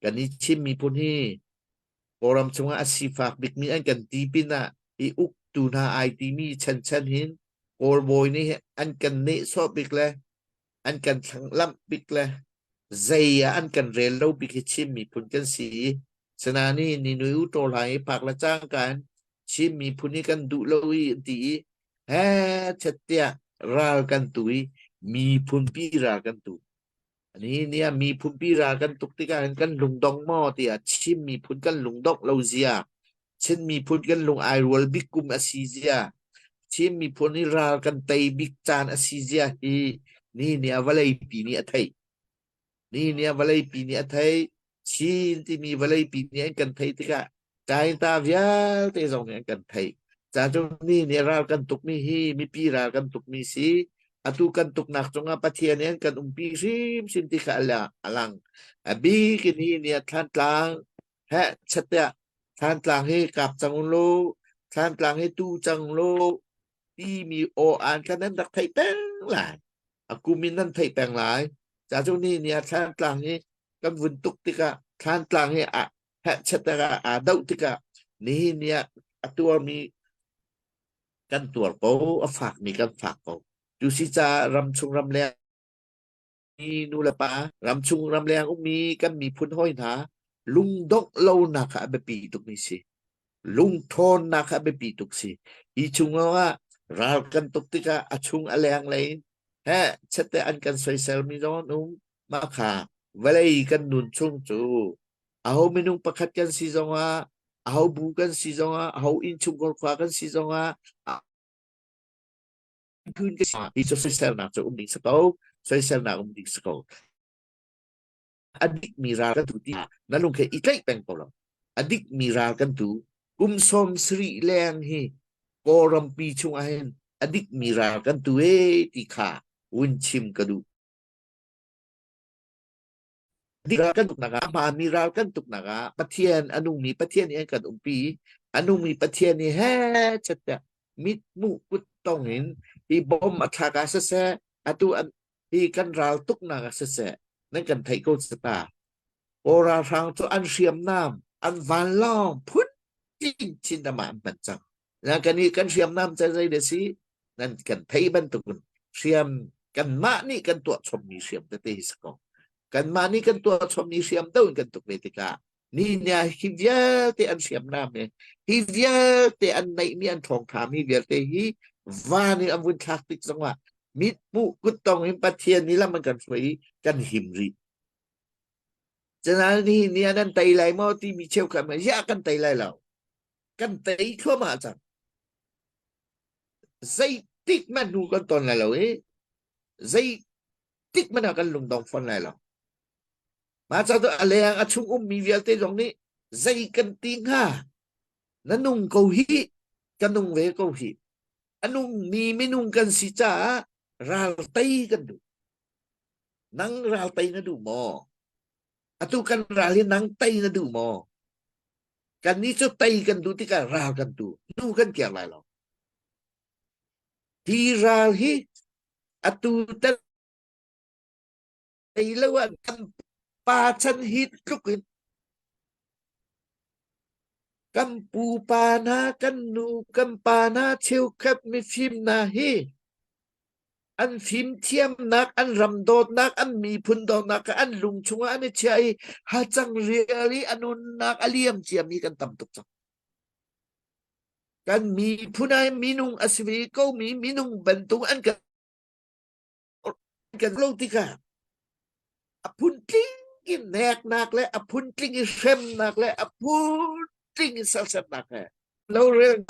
Kan i Chin miphun hi Kawlram chungah a sifak bikmi an kan ti pinah i uktu hna ai timi chanchan hin Kawl bawi nih an kan nehsawh bik le an kan thlanglamh bik le zei ah an kan rel lo bik hi Chin miphun kan si i Sanani ni nui u ṭawl hlan i phak le cangka in Chin miphun hi kan duh lo i an ti i he chet tiah ral kan tu i miphunpi ral kan tu. Ani ni ah miphunpi ral kan tuk tikah hin kan lungdong maw tiah Chin miphun kan lungdongh lo zia, Chin miphun kan lung ai rual bik kum a si zia, Chin miphun hi ral kan tei bik caan a si zia hi ni ni ah vawleipi nih a theih. Ni ni ah vawleipi nih a theih. Chin timi vawleipi nih an kan theih tikah Taita vialte zong nih an kan theih. Ca cu ni nih ral kan tukmi hi mipi ral kan tukmi si. Atu kan tuknak cungah Pathian nih an kan umpi hrimhrim ti kha a lang. A bik in hi ni ah Thlantlang heh chat Thlantlang hi kap cang u law, Thlantlang hi tu cang law timi aw an kha nan rak theih peng lai. A kum in nan theih peng lai. Ca cu ni ni ah Thlantlang hi kan vun tuk tikah Thlantlang hi a hehchet ah aa doh tikah nihin ni ah a tuarmi kan tuar ko, a fakmi kan fak ko. Cu si caah ramchung ramleng nu le pa, ramchung ramleng ummi kan miphun hawi hna lungdongh lonak kha a biapi tukmi si. Lungthawnnak kha a biapi tuk si. Hi chung ah ral kan tuk tikah a chung a leng lei in heh chette an kan soiselmi zong an um. Mah kha vawlei kan nun chung cu aho minung pakhat kan si zongah aho bu kan si zongah aho innchungkhar khua kan si zongah phun ka si hi cu soiselnak cu um ding si ko soiselnak um ding si ko a dikmi ral kan tu ti na lung khe i tlaih peng ko lo a dikmi ral kan tu kum 70 leng hi Kawlrampi chung ah hin a dikmi ral kan tu e ti kha vun chim ka duh ral kan tuknak ah hmaanmi ral kan tuknak ah Pathian a nungmi Pathian nih an kan umpi a nungmi Pathian nih he chet tiah mithmuh kut tong in hi bom a thlak ah siseh atu an hi kan ral tuknak ah siseh nan kan theih ko ta Kawl ralhrang cu an hriamnam an vanlawng phun tling chin ram ah an hman cang na kan i kan hriamnam cu zei da si nan kan thei bantukin hriam kanmah nih kan tuah chommi hriam tete hi si ko kanmah nih kan tuah chommi hriam do in kan tuk ve tikah ni nia hi vialte an hriamnam he hi vialte an neihmi an thawngtha mi vialte hi van in an vun thlak tik zongah mitmuh kuttong in Pathian nih lam an kan hruai i kan him rih Cun ni ni ah nan tei lai maw timi cheukhat ma ya kan tei lai lo kan tei thluahmah cang zeitik hmanh hnu kan ton lai lo i zeitik hmanh ah kan lungdong fawn lai lo mah ca tu a leng a chung ummi vialte zong nih zei kan ti hnga na nung ko hi ka nung ve ko hi a nungmi minung kan si caah ral tei kan duh nang ral tei na duh maw atu kan ral hi nang tei na duh maw Kannih cu tei kan duh tikah ral kan tu hnu kan kir lai lo. Hi ral hi atu tel tei lo ah kan pa chan hi tluk in kan pupa hna kan nu kan pa hna cheukhat mifim hna hi an fimthiamnak an ram dawtnak an miphun dawtnak kha an lung chungah an i chiah i hacang rial i a nunnak a liam ciami kan tam tuk cang kan miphun ai minung a si ve ko mi minung bantuk an kan kan lo tikah a phuntling in neknak le a phuntling i hremnak le a phuntling in sersiamnak he lo rel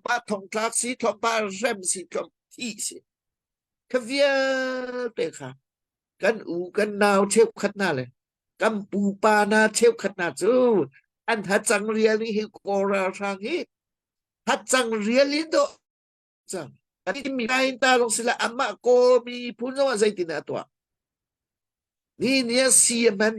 pa thongtlak si thongpa hrem si thong thi si kha vialte kha kan u kan nau cheukhat hna le kan pupa hna cheukhat hna cu an hacang rial hi kawl ralhrang hi hacang rial in dawh cang mi nain ta lawng sila amah kawl miphun zong ah zeitin a tuah ni ni a si a hman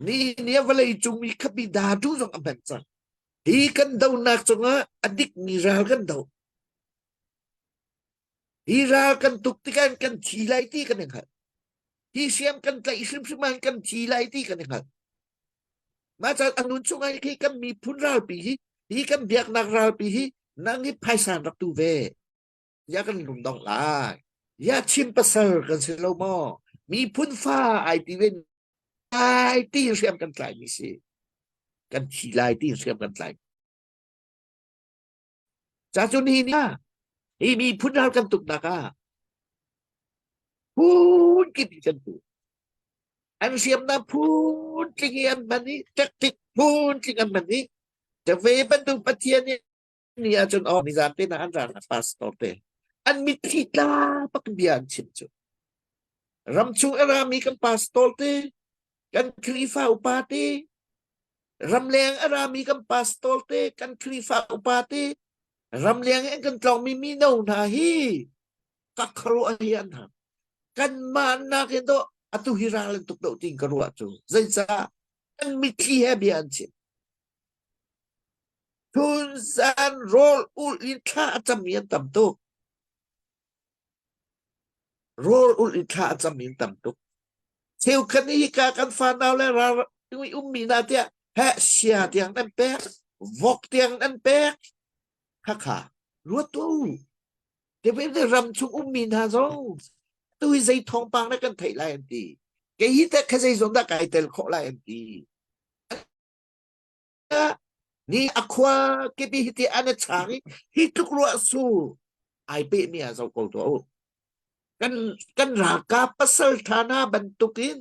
ni ni a vawlei cung mi khapi da tu zong a hman cang hi kan donak cungah a dik mi ral kan do hi ral kan tuk tikah kan thi lai ti kan i hngalh hi siam kan tlaih hrimhrim ah kan thi lai ti kan i hngalh. Mah caan a nun chung ah hi kan miphun ralpi hi hi kan biaknak ralpi hi nang hi phaisa rak tu ve. Ya kan lungdong lai. Ya Chin pasal kan si lo maw? Miphun fa ai ti ve ai ti hriam kan tlai mi si. Kan thi lai ti hriam kan tlai. Ca cu ni ni ah hi miphun ral kan tuknak ah phun kip kan tu. An hriamnam phun tling i an hman i tactic phun tling an hman i ve bantuk Pathian nih ni ahcun aw nizan te na an ra pastor te an mitthli tla pak bia an chim cu. Ramchung a rami kan pastor te kan Khrihfa upa te ramleng a rami kan pastor te kan Khrihfa upa te ramleng in kan tlawngmi mino hna hi ka khuaruah hi an hang kanmah nakin dawh atu hi ral an tuk deuh tiin ka ruah cu zeicah kan mitthli he bia an chim Phunzan rawl ulh in thla a cammi an tam tuk. Rawl ulh in thla a cammi an tam tuk. Cheukhat nih hika kan fanau le ral ummi hna tiah heh sia tiang an pek, vok tiang an pek. Khakha ruat tu. Te ram chung ummi hna zong tu hi zei thawngpang na kan theih lai an ti. Kei hi teh kha zei zong dah kai tel khawh lai an ti. Ni a khua kipi hi ti an a chang i hi tluk ruah su ai pe mi ah zoh ko tuah u. Kan kan ralkap pasal tha hna bantukin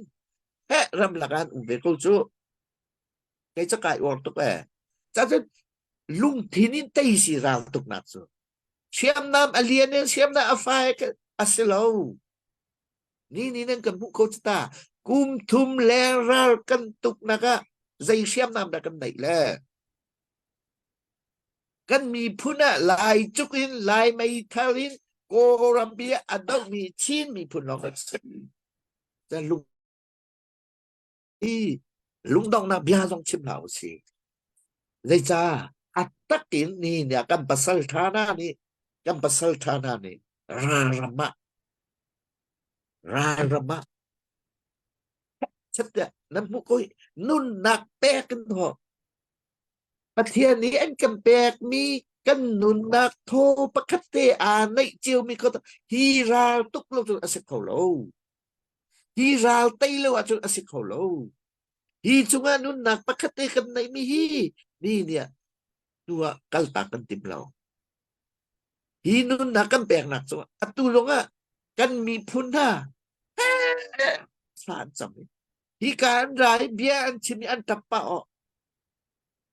he ramlak ah an um ve ko cu. Kei ca kai uar tuk eh. Cacun lungthin in tei si ral tuknak cu. Hriamnam a lian in hriamnam a fai a si lo. Ni ni nan kan hmuh ko cu ta. Kum thum leng ral kan tuknak ah zei hriamnam dah kan neih le? Kan miphun ah Lai cuk in Lai meithal in Kawlram bia a dohmi Chin miphun lawng kan si. Lung i lungdonghnak bia zong chim hlah usih. Zeicah a takin ni nih kan pasal ṭha hna nih kan pasal ṭha hna nih ralram ah ralram ah chat nan hmuh ko nunnak pek in ho Pathian nih an kan pekmi kan nunnak thaw pakhat te aa neih ciomi kho hi ral tuk lo cun a si kho lo. Hi ral tei lo ahcun a si kho lo. Hi cungah nunnak pakhat te kan neihmi hi ni nih tu ah kaltak kan tim lo. Hi nunnak kan peknak cungah atu lawngah kan miphun hna thla an cam i hi ka an ra i bia an chim i an ṭap pah awh.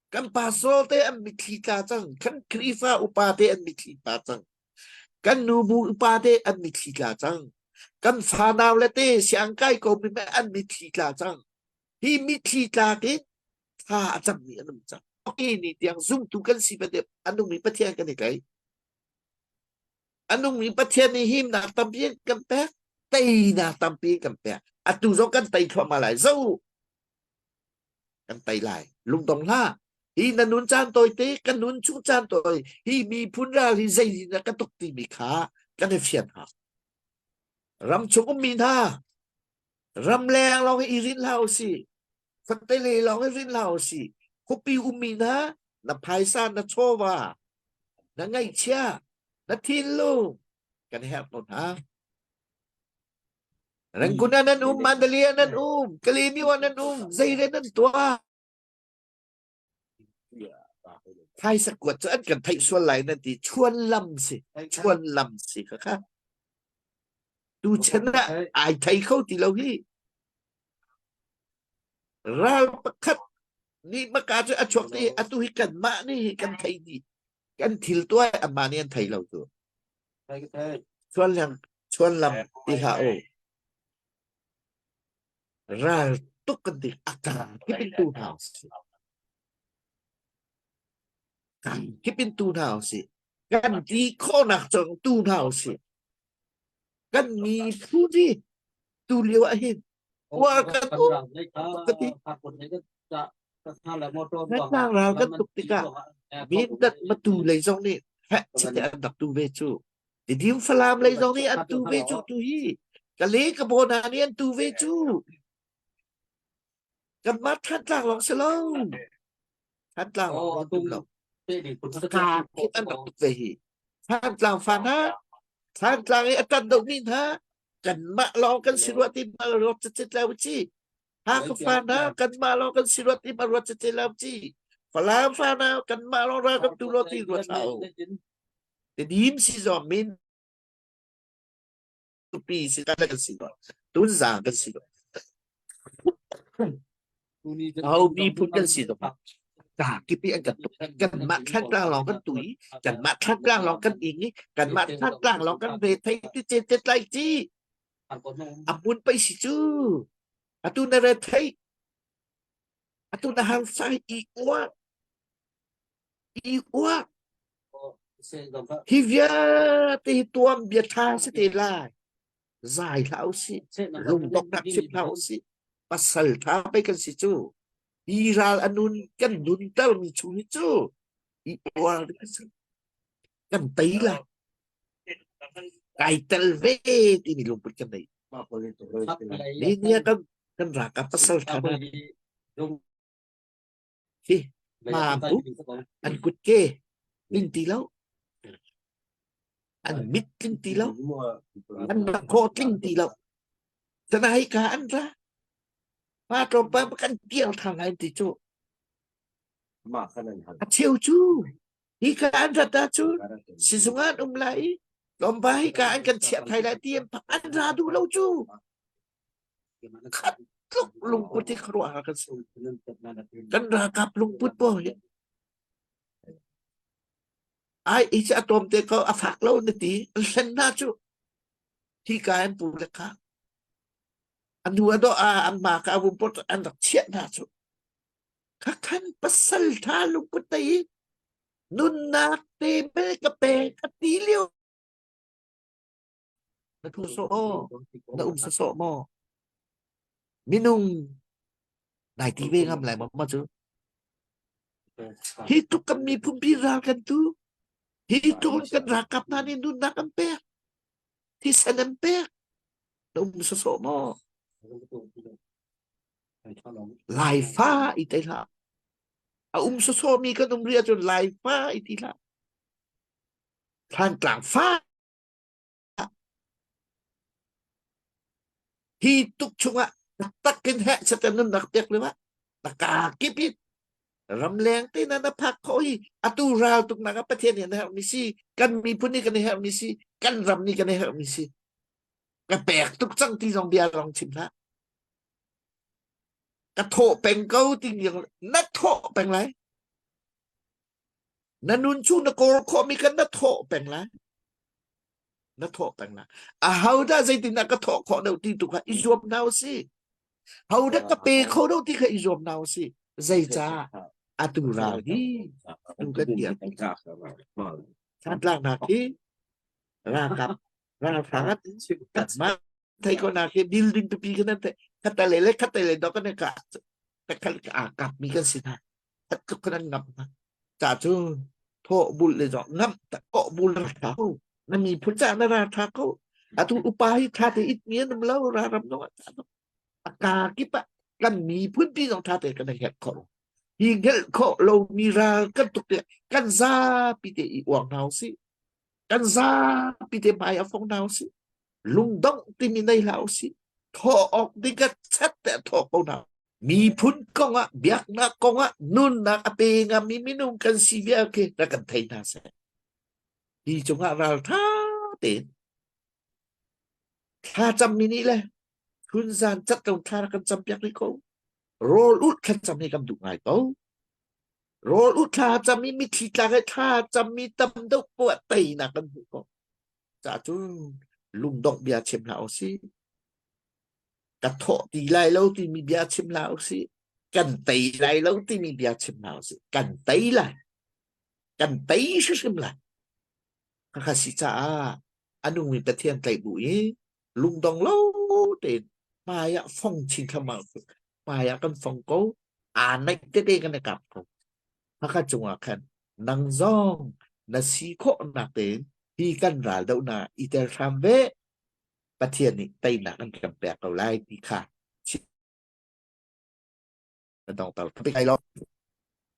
Kan pastor te an mitthli tla cang. Kan Khrihfa upa te an mitthli tla cang. Kan nubu upa te an mitthli tla cang. Kan fanau le te siangkai ko mi an mitthli tla cang. Hi mitthli tlak in thla a cammi an um cang. Hi ni tiang zumtu kan si bantuk a nungmi Pathian kan i tlai. A nungmi Pathian nih himnak tampi kan pek, teinak tampi kan pek. Atu zong kan tei thluahmah lai. Zo kan tei lai lungdong hlah hi na nun caan tawi te kan nun chung caan tawi hi miphun ral hi zei in ka tuk timi kha kan i fian hau ram chung ummi hna ramleng lawng i rin hlah usih khuate lawng i rin hlah usih khuapi ummi hna na phaisa na chawva na ngaihchia na thinlung kan herh ko hna Rangoon ah nan um, Mandalay ah nan um, Kalaymyo ah nan um, zeire nan tuah. Phaisa kuat cu an kan theih sual lai nan ti chuan lam si chuan lam si kha kha tu chan ah ai thei kho ti lo hi ral pakhat nih maka cu a chuak ti atu hi kan mah nih hi kan thei dih kan thil tuah amah nih an thei lo tu Chuan lam chuan lam ti hlah u. Ral tuk kan ti a kaan kip in tu hna usih. Kaan kip in tu hna usih. Kan ti khawhnak cang tu hna usih. Kan miphun hi tu lio ah hin uar kan um ka ti. Hmetlang ral kan tuk tikah Mindat Matu lei zong nih heh chite an rak tu ve cu. Tidim Falam lei zong nih an tu ve cu tu hi. Kale ka bona nih an tu ve cu. Kanmah Thantlang lawng si lo. Thantlang lawng Oh, an tum lo. tung Ka an rak tuk ve hi. Thantlang fa hna, Thantlang i a ṭan dohmi hna, kanmah lawng kan si rua ti ma ruat cicit lo ci. Hakha fa hna, kanmah lawng kan si rua ti ma ruat cicit lo ci. Falam fa hna, kanmah lawng ral kan tu lo ti ruat hlah u. Tedim si zong min tupi si kan kan si lo. Tunzang kan si lo. Ho miphun kan si zong ka kipi an kan tuk kanmah thantlang lawng kan tu i kanmah thantlang lawng kan ing i kanmah thantlang lawng kan ve thei ti ce te tlai ci a mun pei si cu atu na re thei atu na hang sai i uak i uak Hi vialte hi tuam bia ṭha si te lai. Zai hlah usih. Lungdongnak chim hlah usih. Pasal ṭha pei kan si cu. Hi ral a nun kan nuntermi chung hi cu i uar ding a si. Kan tei lai. Kai tel ve timi lungput kan nei. Ni nia kan kan ralkap pasal ṭha hna Hi ma bu an kutke tling ti lo. An mit tling ti lo. An khaw tling ti lo. Tanai ka an ra. Pa tlawmpal kan pial than lai ti cu. A cheu cu hi ka an rat ahcun sizung ah an um lai i tlawmpal hi ka an kan chiah thai lai ti an ra duh lo cu. Khat tluk lungput hi khuaruahhar kan si. Kan ralkap lungput pawl hi ai i cu a tlawm te ko a fak lo na ti an hlen hna cu hi ka an pu le kha a nu a dawh a an ma ka a vum pot an rak chiah hna cu kha khan pasal tha lungput te i nunnak te bel ka pe ka ti lio Na thu sawh aw, na um sawsawh maw? Minung nai ti ve ngam lai maw ma cu? Hi tluk kan miphun pi ral kan tu. Hi tluk kan ralkap hna nih nunnak an pek. Thisen an pek. Na um sawsawh maw? Laifa i te hlah. A um sawsawh mi kan um rih ahcun Laifa i ti hlah. Thlantlang fa Hi tuk chungah taktak in heh satan nunnak pek lio ah na kaa kip in ramleng te na na phak khawh hi atu ral tuk nak ah Pathian nih an herhmi si kan miphun nih kan i herhmi si kan ram nih kan i herhmi si ka pek tuk cang ti zong bia rong chim hlah ka thawh peng ko ti na thawh peng lai Na nun cu na kawl khawhmi khan na thawh peng lai. Na thawh peng lai. Ahodah zeitindah ka thawh khawh deuh ti tu kha i zuam hna usih. Hodah ka pe kho deuh ti kha i zuam hna usih. Zeicah atu ral hi tu kan dir. Santlaknak hi ralkap ralhrang kanmah thei ko nak hi building pipi kan an thei khatalei le khatalei dok kan ka ka aa kapmi kan si hna. That tluk khan an ngamh hna. Ca cu thawh bul le zong ngamh tak kawh bul ra tha ko. Na miphun caah na ra tha ko. Atu upa hi tha te it mi an um lo ra ram zong ah tha A ka kip ah kan miphun pi zong tha te kan herh kho. Hi ngelh khawh lo mi ral kan tuk te kan zapi te i uang hna usih. Kan zapi te hmai a fong hna usih. Lungdongh timi nei hlah usih. Thawh awk ding ka chat te thawh ko hna. Miphun kongah, biaknak kongah nunnak a pe ngami minung kan si vial khi rak kan thei hna seh. Hi cungah ralṭha tein thlacammi nih le chunzan cat lo thla rak kan campiak rih ko. Rawl ulh thlacam hi kan duh ngai ko. Rawl ulh thla cam i mitthli tlak i thla cammi tam deuh poah teinak kan hmuh ko. Ca cun lungdongh bia chim hlah usih. Ka thawh ti lai lo timi bia chim hlah usih. Kan tei lai lo timi bia chim hlah usih. Kan tei lai. Kan tei hrimhrim lai. Khakha si caah a nungmi Pathian tlaih bu i lungdong lo tein hmai ah fong chin thluahmah hmai ah kan fong ko aa naih tete kan i kap ko. Khakha cungah khan nang zong na si khawhnak tein hi kan ral dohnak i tel hram ve. Pathian nih teinak an kan pek ko lai ti kha. Na dongter bik lai lo.